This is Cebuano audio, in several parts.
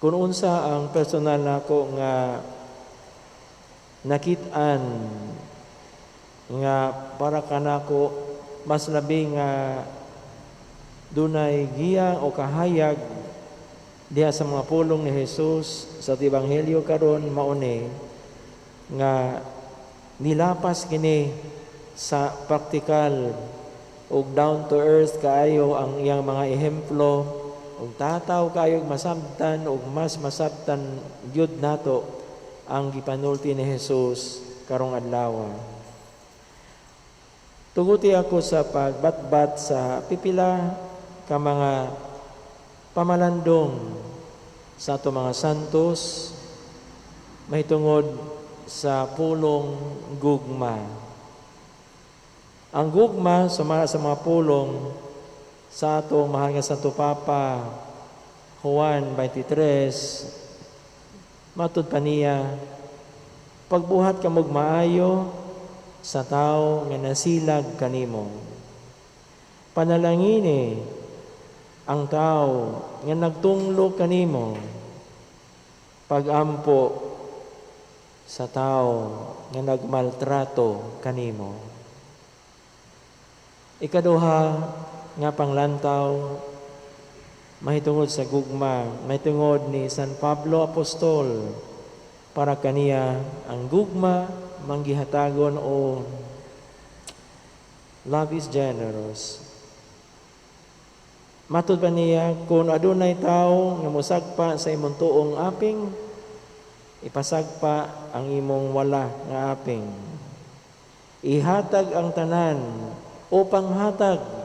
Kung unsa ang personal nako nga nakit-an nga para kanako mas labi nga dunay giya o kahayag diha sa mga pulong ni Jesus sa Ebanghelyo karon, mao ni nga nilapas kini sa praktikal ug down to earth kaayo ang iyang mga ehemplo, ug tataw kaayo masabtan ug mas masabtan gyud nato ang gipanulti ni Jesus karong adlaw. Tuguti ako sa pagbatbat sa pipila ka mga pamalandong sa ato mga santos mahitungod sa pulong gugma. Ang gugma, sumala sa mga pulong sa atong mahal nga Santo Papa Juan 23, matud pa niya, pagbuhat kamog maayo sa tao nga nasilag kanimo. Panalangini ang tao nga nagtunglo kanimo. Pagampo sa tao nga nagmaltrato kanimo. Ikaduha nga panglantaw mahitungod sa gugma, mahitungod ni San Pablo Apostol. Para kaniya, ang gugma manggihatagon o love is generous. Matud pa niya, kung adunay tao nga mosagpa sa imong tuong aping, ipasagpa ang imong wala nga aping. Ihatag ang tanan o panghatag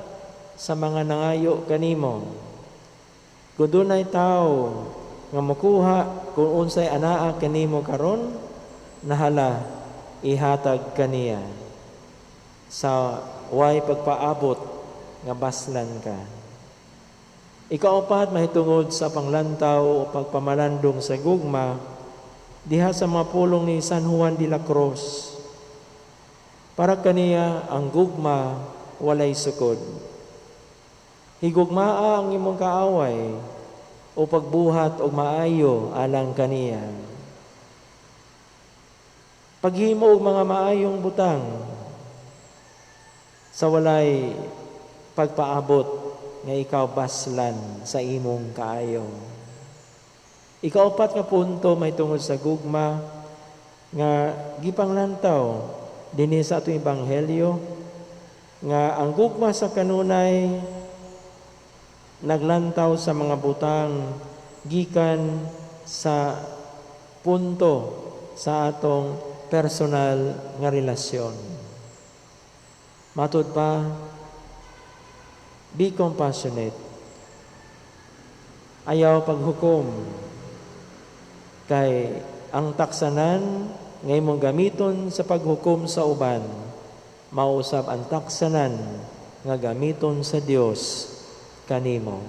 sa mga nangayo kanimo. Kung dunay tao nga mokuha kung unsay anaa kanimo karon, nahala ihatag kaniya sa way pagpaabot nga baslan ka. Ikaupat mahitungod sa panglantaw o pagpamalandong sa gugma, diha sa mga pulong ni San Juan de la Cruz. Para kaniya, ang gugma walay sukod. Higugmaa ang imong kaaway o pagbuhat og maayo alang kaniya. Paghimo og mga maayong butang sa walay pagpaabot nga ikaw baslan sa imong kaayo. Ikaupat nga punto mahitungod sa gugma nga gipanglantaw dinhi sa atong ebanghelyo, nga ang gugma sa kanunay naglantaw sa mga butang gikan sa punto sa atong personal nga relasyon. Matud pa, be compassionate. Ayaw paghukom kay ang taksanan nga imong gamiton sa paghukom sa uban, mausab ang taksanan nga gamiton sa Dios kanimo.